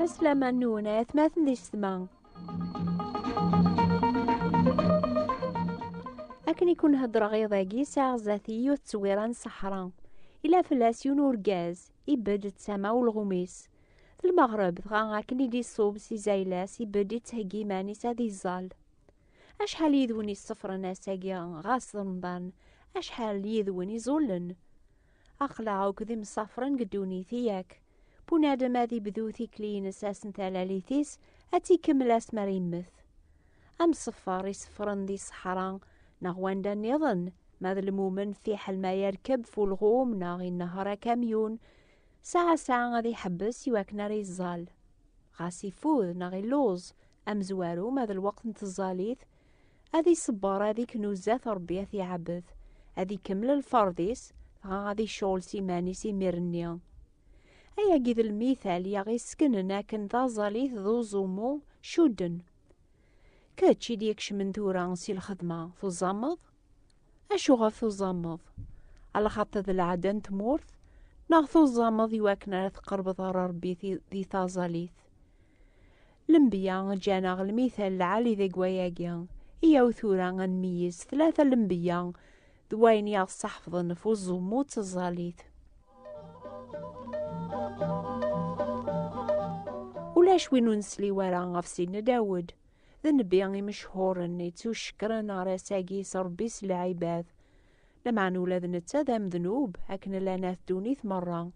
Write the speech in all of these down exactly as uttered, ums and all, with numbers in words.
Aslama-nwen ay atmaten d yessetma. Akken i kun-heddreɣ iḍ-agi, sɛiɣ zdat-i yiwet tteswira n ṣṣeḥra. Ila fell-as yiwen urgaz, ibedd d tama ulɣum-is. D lmeɣreb, dɣa akken i d-iṣub si zayla-s, ibedd ittheggi iman-is ad iẓẓal. Acḥal yid-wen isefren ass-agi, ɣas d Remḍan? Acḥal yid-wen iẓullen? Aql-aɣ akk d imsafren deg ddunit, yak. Bunadem ad ibdu tikli-ines ass n talalit-is, ad tt-ikemmel asmi ara yemmet. Amṣeffer iseffren di ṣṣeḥra neɣ wanda nniḍen, ma d lmumen fiḥel ma yerkeb f ulɣum neɣ inehher akamyun, saɛa saɛa ad iḥebbes iwakken ara iẓẓal. Ɣas ifud neɣ illuẓ, amezwaru ma d lweqt n tẓallit, ad iṣebber, ad iknu zdat Ṛebbi ad t-iɛebbed, ad ikemmel lferḍ-is, dɣa ad icɣel s iman-is imir-nni. Ayagi d lmital i aɣ-iseknen akken taẓallit d uẓumu cudden. Kečč i d-ikecmen tura si lxedma, tuẓameḍ? Acu ɣef tuẓameḍ? Alaxaṭer d lɛada n tmurt? Neɣ tuẓameḍ iwakken ara tqerbeḍ ɣer Ṛebbi ti-, di taẓallit? Lenbiya ǧǧan-aɣ lmital lɛali deg wayagi. Iyyaw tura ad nmeyyez tlata lenbiya d wayen i aɣ-sseḥfḍen ɣef uẓumu d tẓallit. Ulac win ur nesli wara ɣef Sidna Dawed. D nnbi imechuren yettucekkren ɣer ass-agi s Ṛebbi s lɛibad. Lameɛna ula d netta d amednub akken llan at ddunit merra.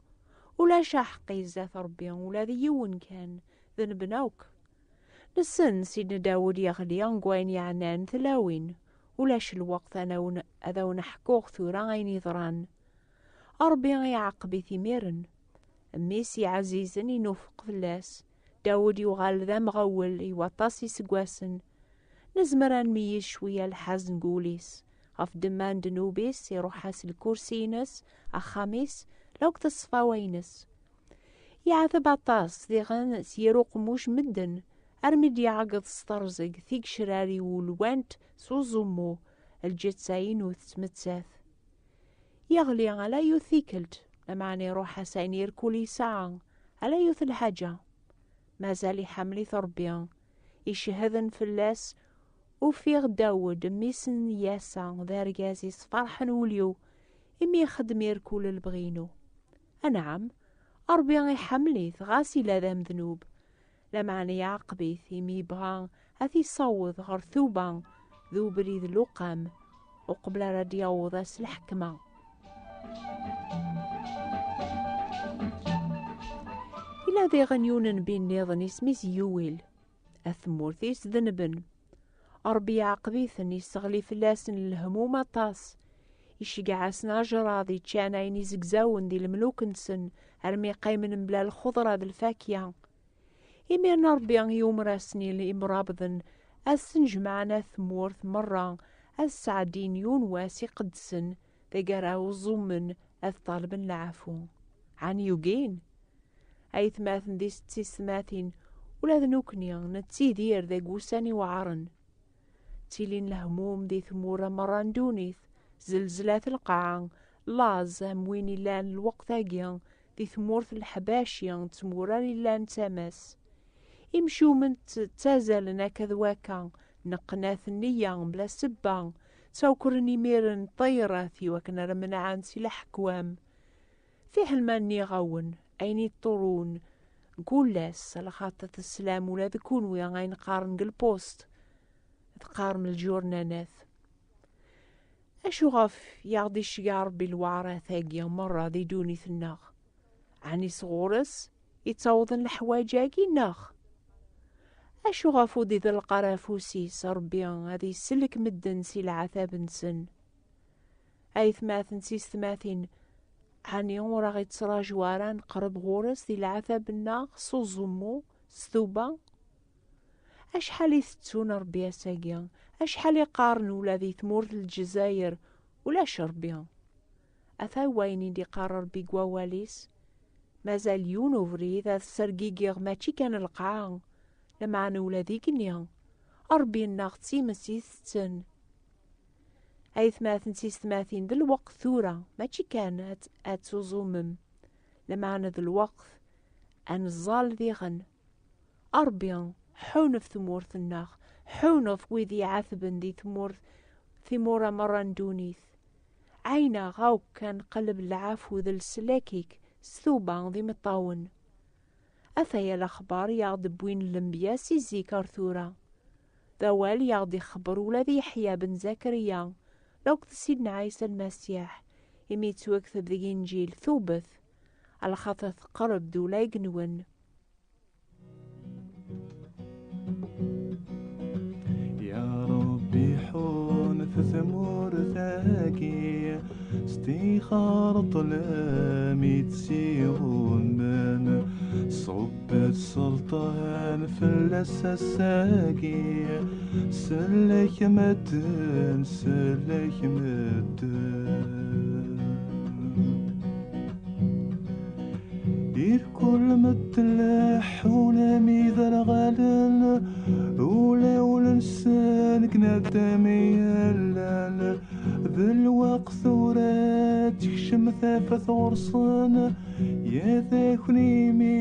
Ulac aḥeqqi zdat Ṛebbi ula d yiwen kan, d nnbi akk. Nessen Sidna Dawed yeɣli deg wayen yeɛnan tlawin. Ulac lweqt ad awen-, ad awen-ḥkuɣ tura ayen yeḍran. Ṛebbi iɛaqeb-it imiren. Mmi-s iɛzizen inufeq fell-as. Dawed yuɣal d amɣawel i waṭas iseggasen. Nezmer ad nmeyyez cwiya lḥazen deg wul-is. Ɣef ddemma n ddnub-is, iruḥ-as lkursi-ines, axxam-is, lakked ṣṣfawa-ines. Yeɛteb aṭas diɣen s yir uqemmuc medden, armi d-iɛeggeḍ s terẓeg tigecrar iwulwant s uẓummu, lǧetta-inu tettmettat. Yeɣli ala yiwet tikkelt, lameɛna iruḥ-as ayen irkul yesɛa, ala yiwet lḥaǧa. Mazal iḥemmel-it Ṛebbi. Icehden fell-as, ufiɣ Dawed, mmi-s n Yasa, d argaz isferḥen ul-iw, imi ixeddem irkul lebɣi-inu. Anɛam, Ṛebbi iḥemmel-it, ɣas ila d amednub. Lameɛna iɛaqeb-it, imi yebɣa ad t-issaweḍ ɣer tuba d ubrid n luqam, uqbel ara d-yaweḍ ass n lḥekma. Ila diɣen yiwen n nnbi nniḍen isem-is Yuwil. At tmurt-is denben. Ṛebbi iɛaqeb-iten, isseɣli fell-asen lehmum aṭas. Iceggeɛ-asen ajraḍ, iččan ayen izegzawen di lemluk-nsen, armi qqimen mebla lxeḍra d lfakya. Imiren Ṛebbi yumer-asen i imrabḍen ad snejmaɛen at tmurt merra, ad sɛeddin yiwen wass iqedsen, taggara uẓumen ad ṭalben leɛfu. Ɛni ugin? Aytmaten d tisetmatin, ula d nekkni nettidir deg wussan iweɛren. Ttilin lehmum di tmura merra n ddunit, zelzlat lqaɛa, laẓ am win illan lweqt-agi di tmurt n Leḥbaci d tmura illan d tama-s. Imcumen tt-, ttazalen akka d wakka, neqqen-at nniya mebla sebba, ttawkren imiren ṭṭayrat iwakken ara menɛen si leḥkwam. Fiḥel ma nniɣ-awen ayen iṭṭurun kul ass, lxaṭer teslam ula d kunwi ayen qqaren deg lpust, teqqarem lǧurnanat. Acu ɣef i aɣ-d-iceggeɛ Ṛebbi lweɛrat-agi merra di ddunit-nneɣ? Ɛni sɣur-s i ttawḍen leḥwayeǧ-agi, neɣ? Acu ɣef ur d-iḍelleq ara afus-is Ṛebbi ad isellek medden si leɛtab-nsen? Aytmaten d tisetmatin, ɛni ur aɣ-ittraǧu ara ad neqreb ɣur-s di leɛtab-nneɣ s uẓummu, s tuba? Acḥal i tettun Ṛebbi ass-agi? Acḥal i qqaren ula di tmurt n Lezzayer ulac Ṛebbi? Ata wayen i d-iqqar Ṛebbi deg wawal-is: "Mazal yiwen ubrid ad t-ssergigiɣ, mačči kan lqaɛa, lameɛna ula d igenni, Ṛebbi-nneɣ d times i tetten." Aytmaten d tiyessetmatin, d lweqt tura, mačči kan ad, ad tuẓumem, lameɛna d lweqt ad neẓẓal diɣen. A Ṛebbi, ḥun ɣef tmurt-nneɣ, ḥun ɣef wid iɛetben di tmurt, timura merra n ddunit. Ɛayneɣ akk ad nqelleb lɛafu d leslak-ik s tuba d imeṭṭawen. Ataya lexbar i aɣ-d-wwin lenbiya si zik ar tura. D awal i aɣ-d-ixebber ula d Yeḥya ben Zakariya, akked Sidna Ɛisa Lmasiḥ, imi yettwakteb deg Inǧil: "Tubbet, alaxaṭer teqreb-d ula igenwen." Ya Ṛebbi, ḥun f tmurt-agi, stixer ṭṭlem i tt-iɣummen, ṣubb-d sselṭan fell-as ass-agi, sellek medden, sellek medden. Irkul medden leḥḥun am iderɣalen, ulawen-nsen deg nadam i llan. D lweqt tura ad tekcem tafat ɣur-sen, ya takni mi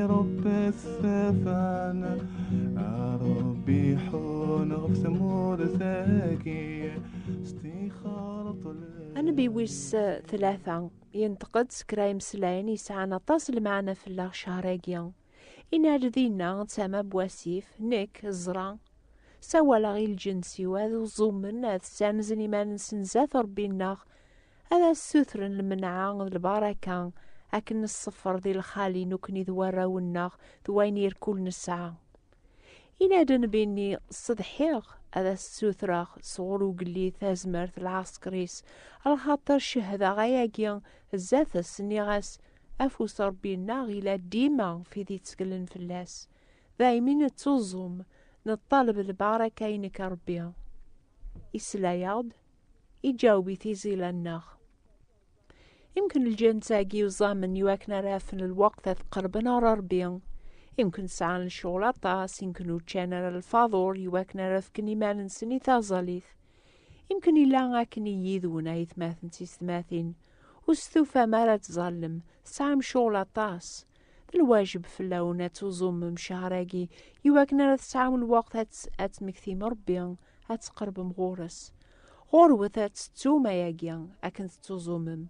Ṛebbi tafan. A Ṛebbi, ḥun ɣef tmurt-agi, stixer ṭṭlem. Nnbi wis tlata. Yenṭeq-d s kra imeslayen yesɛan aṭas n lmeɛna fell-aɣ ccher-agi. Yenna-d dinna, tama n wasif: "Nekk, ẓra, sawaleɣ i lǧens-iw ad uẓumen, ad ssanzen iman-nsen zdat Ṛebbi-nneɣ, ad as-ssutren lmenɛa d lbaraka, akken nesseffer di lxali nekkni d warraw-nneɣ d wayen irkul nesɛa." Yenna-d nnbi-nni: "Ssetḥiɣ ad as-ssutreɣ sɣur ugellid tazmert n lɛesker-is, alaxaṭer cehdeɣ ayagi zdat-s, nniɣ-as: Afus Ṛebbi-nneɣ ila dima f id itteklen fell-as. Daymi nettuẓum, neṭṭaleb lbaraka-inek a Ṛebbi." Isla-yaɣ-d, iǧaweb i tiẓila-nneɣ. Imken lǧens-agi uẓamen i wakken ara afen lweqt ad qerben ɣer Ṛebbi. Imken sɛan lecɣel aṭas, imken ur ččan ara lfaḍur i wakken ara fken iman-nsen i taẓallit. Imken illa akken i yid-wen, aytmaten d tiyessetmatin. Ur testufam ara ad tẓallem, tesɛam ccɣel aṭas. D lwajeb fell-awen ad tuẓumem ccher-agi, i wakken ara tesɛam lweqt ad t-, ad temmektim Ṛebbi, ad tqerbem ɣur-s. Ɣurwet ad tettum ayagi akken tettuẓumem.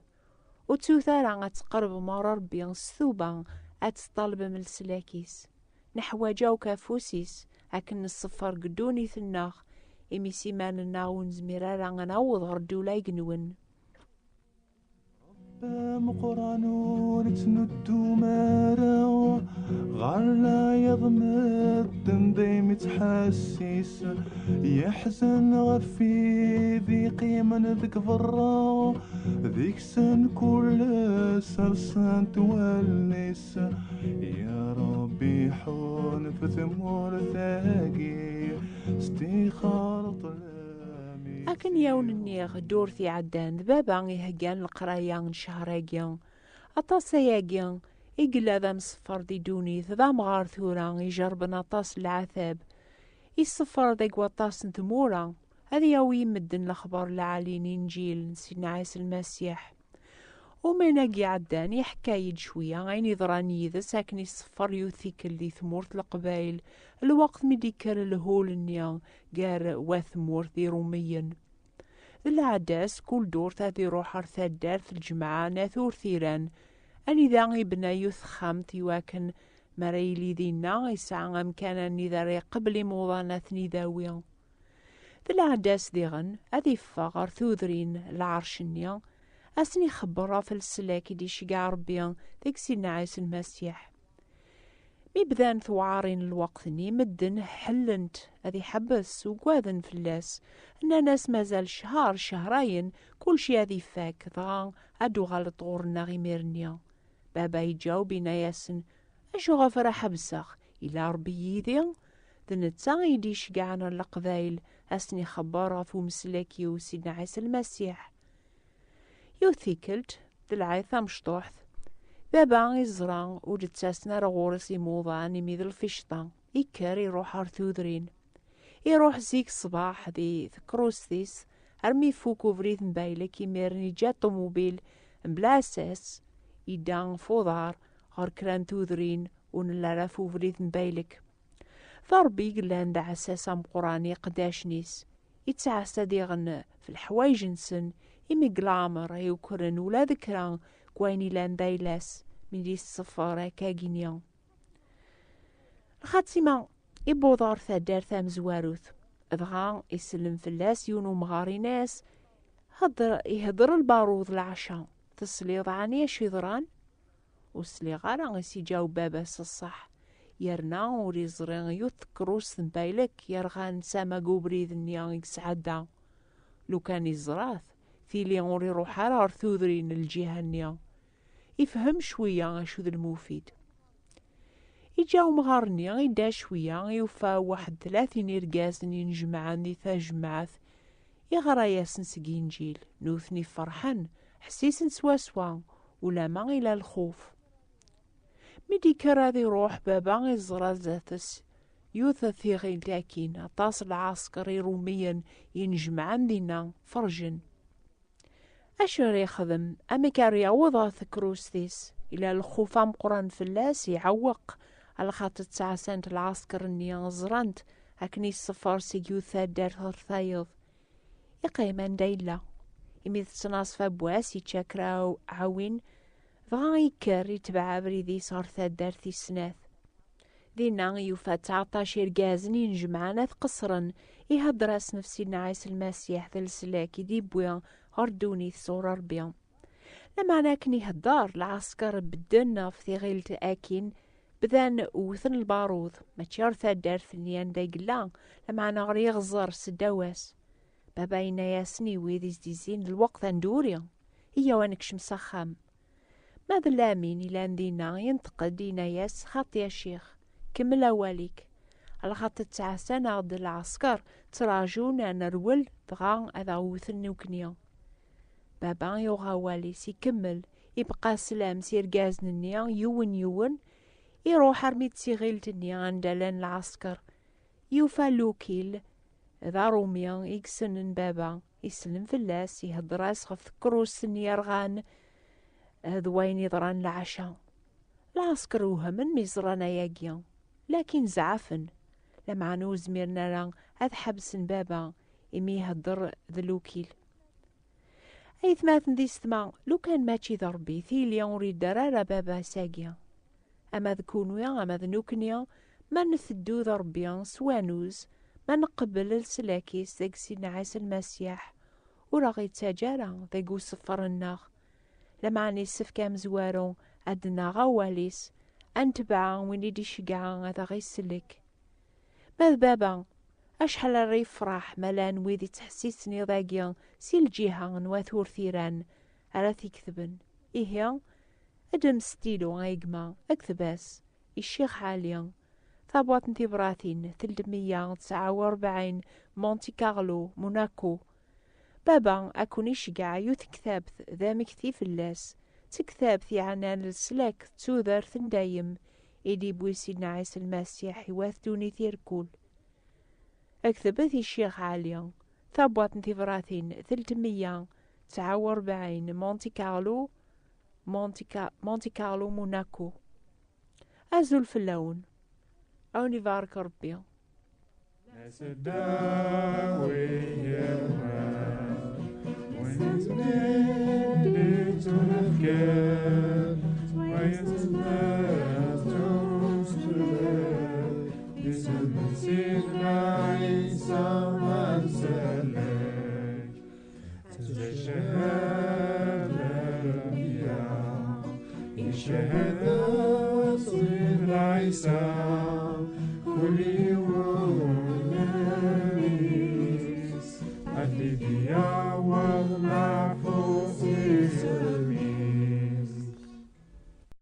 Ur ttut ara ad tqerbem ɣer Ṛebbi s tuba, ad teṭṭalbem leslak-is. Neḥwaǧ akk afus-is akken nesseffer deg ddunit-nneɣ, imi s iman-nneɣ ur nezmir ara ad naweḍ ɣer ddula igenwen. Ṛebbi ameqqran ur yettnuddum ara, ɣer leɛyaḍ medden daymi ttḥessis, yeḥzen ɣef wid iqqimen deg berra, deg-sen kul sersent wallen-is. Ya Ṛebbi, ḥun f tmurt-agi, stixer ṭṭlem. Akken yawen-nniɣ ddurt iɛeddan, d baba iheggan leqraya n ccher-agi. Aṭas ayagi i yella d amseffer di ddunit, d amɣar tura, ijerrben aṭas n leɛtab. Iseffer deg waṭas n tmura, ad yawi i medden lexbar lɛali n Inǧil n Sidna Ɛisa Lmasiḥ. Uman-agi iɛeddan iḥka-yi-d cwiya ayen yeḍran yid-s akken iseffer yiwet tikkelt di tmurt n Leqbayel, lweqt mi d-ikker lhul-nni gar wat tmurt d Irumiyen. D lɛada-s kul ddurt ad iruḥ ar taddart n Lǧemɛa n At Urtiran, anida ibna yiwet texxamt iwakken mi ara yili dinna, yesɛa amkan anida ara iqebbel imuḍan ad ten-idawi. D lɛada-s diɣen ad iffeɣ ɣer tudrin n lɛerc-nni, ad sen-ixebber ɣef leslak i d-iceggeɛ Ṛebbi deg Sidna Ɛisa Lmasiḥ. Mi bdan tewɛarin n lweqt-nni, medden ḥellen-t ad iḥebbes, ugaden fell-as. Nnan-as: "Mazal ccher, cehrayen, kulci ad ifak, dɣa ad d-tuɣaleḍ ɣur-neɣ imir-nni." Baba iǧaweb, inna-yasen: "Acuɣef ara ḥebseɣ? Ila Ṛebbi yid-i." D netta i d-iceggɛen ar Leqbayel, ad sen-ixebber ɣef umeslak-iw Sidna Ɛisa Lmasiḥ. Yiwet tikkelt, d lɛid tamecṭuḥt, baba iẓra ur d-ttasen ara ɣur-s imuḍan imi d lficṭa. Ikker, iruḥ ar tudrin. Iruḥ zik ṣṣbeḥ di tekrust-is, Armi ifuk ubrid n Baylek, imiren iǧǧa ṭumubil mebla asas, idda f uḍar ɣer kra n tudrin ur nelli ara f ubrid n Baylek. D Ṛebbi i yellan d aɛessas ameqqran i iqeddacen-is, ittɛassa diɣen f leḥwayeǧ-nsen, imi deg leɛmer ay ukren ula d kra n wayen ilan d ayla-s mi d-yesseffer akkagi-nni. Lxatima, iwweḍ ɣer taddart tamezwarut, dɣa isellem fell-as yiwen umɣar, ini-as: "Hedder, ihedder lbarud leɛca, tesliḍ ɛni acu yeḍran?" "Ur sliɣ ara," i s-iǧaweb baba-s ṣṣeḥ, yerna ur iẓri yiwet tekrust n Baylek yerɣan tama deg ubrid-nni i yesɛedda. Lukan iẓra-t, tili ur iruḥ ara ɣer tudrin n lǧiha-nni. Ifhem cwiya acu d lmufid. Iǧǧa umɣar-nni, idda cwiya, yufa waḥed tlatin irgazen inejmaɛen di tajmaɛt, iɣra-yasen seg Inǧil. Nutni ferḥen, ḥsisen swaswa, ulama ila lxuf. Mi d-ikker ad iruḥ, baba iẓra zdat-s yiwet tiɣilt akkin, aṭas n lɛesker irumiyen inejmaɛen dinna, ferjen. Acu ara yexdem? Amek ara yaweḍ ɣer tekrust-is? Ila lxuf ameqqran fell-as, iɛewweq, alaxaṭer ttɛasant lɛesker-nni, ẓrant akken yesseffer seg yiwet taddart ɣer tayeḍ. Iqqim anda yella. Imi tettnaṣef abwas, yečča kra ɛwin, dɣa ikker, itbeɛ abrid-is ɣer taddart tis snat. Dinna yufa ttɛeṭṭac irgazen inejmaɛen ad qeṣṣren, ihedder-asen ɣef Sidna Ɛisa Lmasiḥ d leslak i d-iwwi ɣer ddunit sɣur Ṛebbi. Lameɛna akken ihedder, lɛesker bedden ɣef tiɣilt akkin, bdan wwten lbarud, mačči ɣer taddart-nni anda i yella, lameɛna ɣer yiɣẓer seddaw-as. Baba yenna-yasen i wid i s-d-izzin d lweqt ad nduri, iyyaw ad nekcem s axxam. Ma d Lamin ilan dinna, yenṭeq-d, yenna-yas: "Xaṭi a ccix, kemmel awal-ik. Alaxaṭer ttɛassan-aɣ-d lɛesker, ttrajun ad nerwel, dɣa ad aɣ-wten nekkni." Baba yuɣ awal-is, ikemmel, ibqa sslam s irgazen-nni, yiwen yiwen, iruḥ armi d tiɣilt-nni anda llan lɛesker. Yufa Lukil, d aṛumi i yessnen baba, isellem fell-as, ihedder-as ɣef tekrust-nni yerɣan d wayen yeḍran leɛca. Lɛesker wehhmen mi ẓran ayagi, lakin zeɛfen, lameɛna ur zmiren ara ad ḥebsen baba imi ihedder d Lukil. Aytmaten d isetma, lukan mačči d Ṛebbi, tili ur yedder ara baba-s-agi. Ama d kunwi, ama d nukni, ma nteddu d Ṛebbi s wanuz, ma nqebbel leslak-is deg Sidna Ɛisa Lmasiḥ, ur aɣ-ittaǧǧa ara deg useffer-nneɣ. Lameɛna issefk amezwaru ad naɣ awal-is, ad netbeɛ win i d-iceggeɛ ad aɣ-isellek. Ma d baba, acḥal ara yefṛeḥ ma llan wid ittḥessisen iḍ-agi si lǧiha n wat urtiran ara t-iketben. Ihi, ddem stilu a gma, kteb-as i Ccix Ɛli, tabwaṭ n tibratin, telt meyya tesɛa u rebɛin, Monte Carlo, Monaco. Baba ad ken-iceggeɛ yiwet tektabt d amekti fell-as, d tektabt yeɛnan leslak d tudert n dayem i d-iwwi Sidna Ɛisa Lmasiḥ i wat ddunit irkul. Ktebet i Ccix Ɛli, tabwaṭ n tibratin, telt meyya tesɛa u rebɛin, Monte Carlo, Monte Ca-, Monte Carlo, Monaco. Azul fell-awen. A wen-ibarek Ṛebbi. Aseddawi yewɛer, win yettnadi ttwafkan, wa yettnadi ttwafkan, isem n Sidna Ɛisa ma nsalek. Teched Anbiya, iched